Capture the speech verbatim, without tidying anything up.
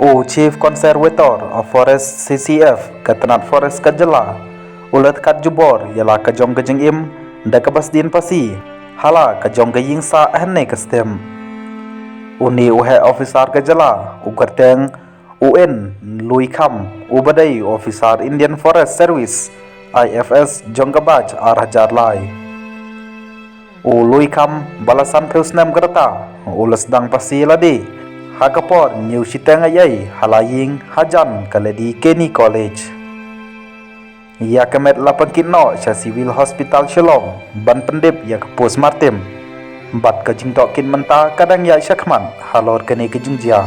U Chief Conservator of Forest, C C F, ka tnat Forest ka jylla, u la tkat jubor ïa la ka jong ka jingim da kaba sdien phasi ha la ka jong ka ïing sah hangne ka step. Une u heh officer ka jylla, u kyrteng u N Lui Kham, uba dei u officer Indian Forest Service, I F S, jong ka batch ar hajar lai. U Lui Kham ba la sanphew snem ka rta, u la sdang phasi lade ha ka por hynñiew shiteng aiai ha la ïing hajan ka Lady Kenny College. Ïa ka met la pynkit noh sha Civil Hospital Shillong ban pyndep ïa ka postmortem. Bad ka jingtohkit mynta ka dang ïaid shakhmat halor kane ka jingjia.